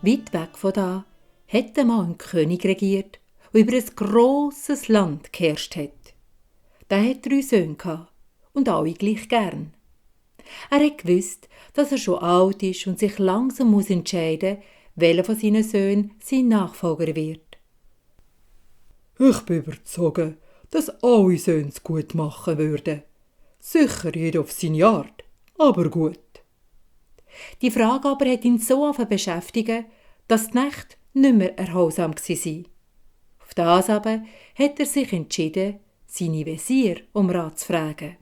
Weit weg von da hat einmal ein König regiert, der über ein grosses Land geherrscht hat. Der hat 3 Söhne gehabt und alle gleich gern. Er hat gewusst, dass er schon alt ist und sich langsam muss entscheiden, welcher von seinen Söhnen sein Nachfolger wird. Ich bin überzeugt, dass alle Söhne es gut machen würden. Sicher jeder auf seine Art, aber gut. Die Frage aber hat ihn so beschäftigen, dass die Nächte nicht mehr erholsam waren. Auf das aber hat er sich entschieden, seine Wesir um Rat zu fragen.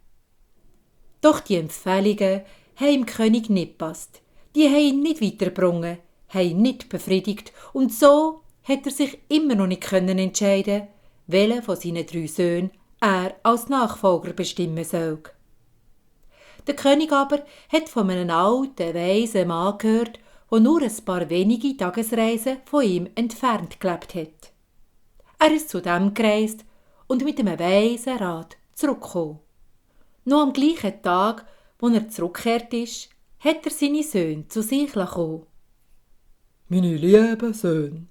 Doch die Empfehlungen haben dem König nicht gepasst. Die haben ihn nicht weitergebracht, haben ihn nicht befriedigt und so hat er sich immer noch nicht entscheiden, welchen von seinen 3 Söhnen er als Nachfolger bestimmen soll. Der König aber hat von einem alten, weisen Mann gehört, der nur ein paar wenige Tagesreisen von ihm entfernt gelebt hat. Er ist zu dem gereist und mit einem weisen Rat zurückgekommen. Noch am gleichen Tag, wo er zurückgekehrt ist, hat er seine Söhne zu sich kommen. Meine lieben Söhne,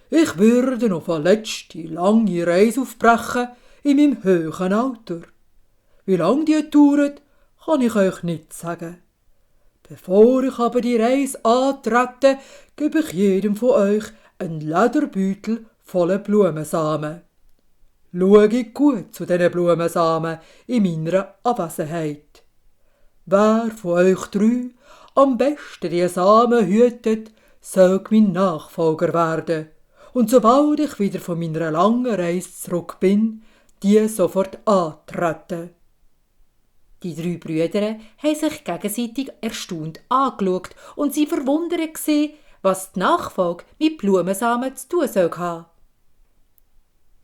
ich würde noch eine letzte lange Reise aufbrechen in meinem hohen Alter. Wie lange die dauert, kann ich euch nicht sagen. Bevor ich aber die Reise antrete, gebe ich jedem von euch einen Lederbeutel voller Blumensamen. Schaue gut zu diesen Blumensamen in meiner Abwesenheit. Wer von euch 3 am besten die Samen hütet, soll mein Nachfolger werden und sobald ich wieder von meiner langen Reise zurück bin, die sofort antreten. Die 3 Brüder haben sich gegenseitig erstaunt angeschaut und sie verwundert gewesen, was die Nachfolge mit Blumensamen zu tun soll haben.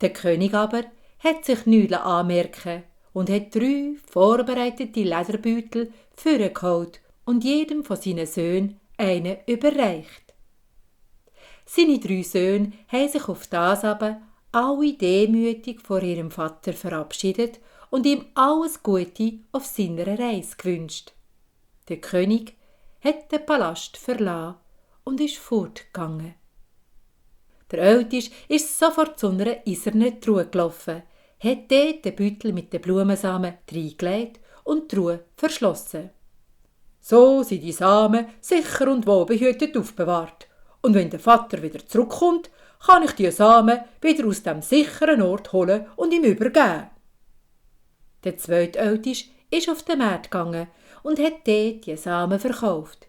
Der König aber hat sich nichts anmerken und hat 3 vorbereitete Lederbeutel vorgeholt und jedem von seinen Söhnen einen überreicht. Seine 3 Söhne haben sich auf das aber alle demütig vor ihrem Vater verabschiedet und ihm alles Gute auf seiner Reise gewünscht. Der König hat den Palast verlassen und ist fortgegangen. Der Älteste ist sofort zu einer eisernen Truhe gelaufen, hat dort den Beutel mit den Blumensamen reingelegt und die Truhe verschlossen. So sind die Samen sicher und wohlbehütet aufbewahrt. Und wenn der Vater wieder zurückkommt, kann ich die Samen wieder aus dem sicheren Ort holen und ihm übergeben. Der Zweitälteste ist auf den Markt gegangen und hat dort die Samen verkauft.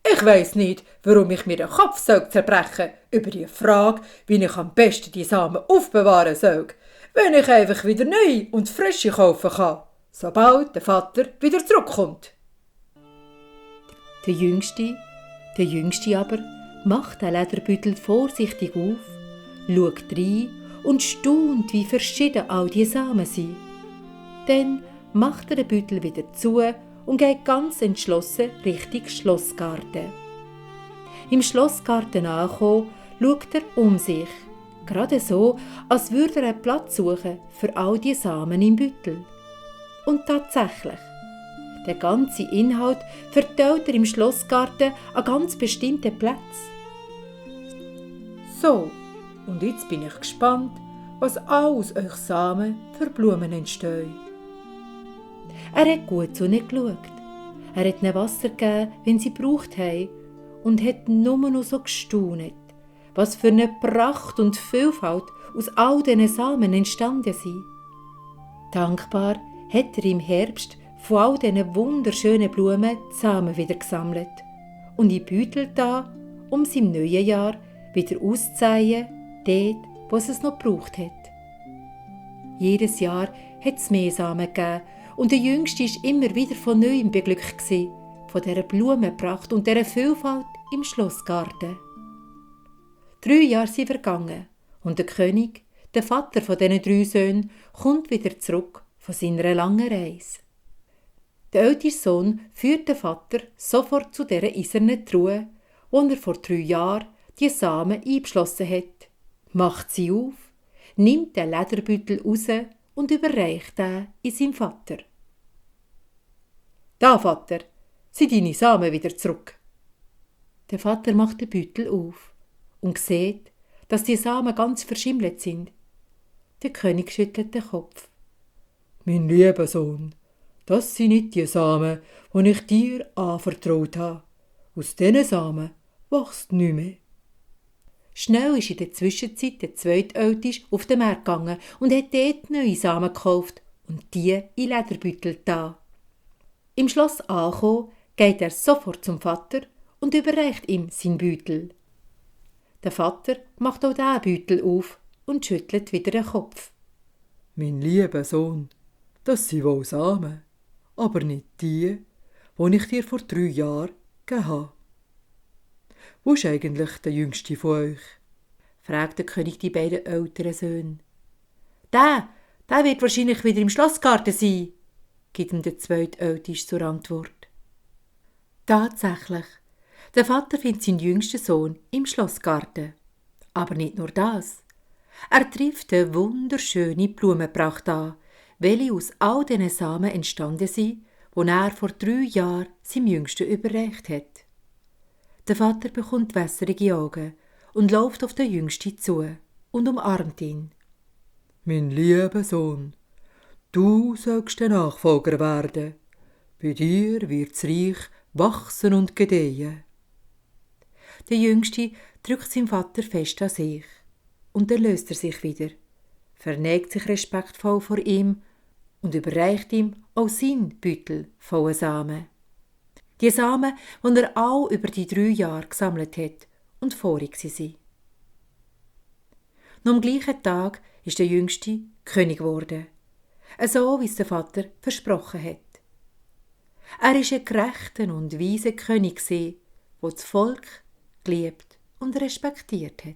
Ich weiss nicht, warum ich mir den Kopf zerbrechen über die Frage, wie ich am besten die Samen aufbewahren soll, wenn ich einfach wieder neu und frische kaufen kann, sobald der Vater wieder zurückkommt. Der Jüngste aber macht den Lederbeutel vorsichtig auf, schaut rein und staunt, wie verschieden all die Samen sind. Dann macht er den Beutel wieder zu und geht ganz entschlossen Richtung Schlossgarten. Im Schlossgarten angekommen, schaut er um sich, gerade so, als würde er einen Platz suchen für all die Samen im Beutel. Und tatsächlich, der ganze Inhalt verteilt er im Schlossgarten an ganz bestimmten Plätzen. So, und jetzt bin ich gespannt, was aus euch Samen für Blumen entstehen. Er hat gut zu ihnen geschaut. Er hat ihnen Wasser gegeben, wenn sie gebraucht haben, und hat nur noch so gestaunet, was für eine Pracht und Vielfalt aus all diesen Samen entstanden sind. Dankbar hat er im Herbst von all diesen wunderschönen Blumen die Samen wieder gesammelt und in Beutel da, um es im neuen Jahr wieder auszusäen, dort, wo es noch gebraucht hat. Jedes Jahr hat es mehr Samen gegeben und der Jüngste war immer wieder von Neuem beglückt von dieser Blumenpracht und dieser Vielfalt im Schlossgarten. 3 Jahre sind vergangen und der König, der Vater von diesen 3 Söhnen, kommt wieder zurück von seiner langen Reise. Der älteste Sohn führt den Vater sofort zu dieser eisernen Truhe, wo er vor 3 Jahren die Samen eingeschlossen hat, macht sie auf, nimmt den Lederbeutel raus und überreicht ihn in seinem Vater. «Da, Vater, sind deine Samen wieder zurück.» Der Vater macht den Beutel auf und sieht, dass die Samen ganz verschimmelt sind. Der König schüttelt den Kopf. Mein lieber Sohn, das sind nicht die Samen, die ich dir anvertraut habe. Aus diesen Samen wächst nichts mehr. Schnell ist in der Zwischenzeit der Zweitälteste auf den Markt gegangen und hat dort neue Samen gekauft und die in Lederbeutel da. Im Schloss angekommen, geht er sofort zum Vater und überreicht ihm sein Beutel. Der Vater macht auch diesen Beutel auf und schüttelt wieder den Kopf. Mein lieber Sohn, das sind wohl Samen, aber nicht die ich dir vor 3 Jahren gegeben habe. Wo ist eigentlich der Jüngste von euch? Fragt der König die beiden älteren Söhne. Der wird wahrscheinlich wieder im Schlossgarten sein, gibt ihm der Zweitälteste zur Antwort. Tatsächlich, der Vater findet seinen jüngsten Sohn im Schlossgarten. Aber nicht nur das. Er trifft eine wunderschöne Blumenpracht an, welche aus all diesen Samen entstanden sind, die er vor 3 Jahren seinem Jüngsten überreicht hat. Der Vater bekommt wässrige Augen und läuft auf den Jüngsten zu und umarmt ihn. Mein lieber Sohn, du sollst der Nachfolger werden. Bei dir wird's Reich wachsen und gedeihen. Der Jüngste drückt seinen Vater fest an sich und dann löst er sich wieder, verneigt sich respektvoll vor ihm und überreicht ihm auch seinen Beutel voller Samen. Die Samen, die er all über die 3 Jahre gesammelt hat und vorig sind. Noch am gleichen Tag ist der Jüngste König geworden, so wie es der Vater versprochen hat. Er war ein gerechter und weiser König, der das Volk geliebt und respektiert hat.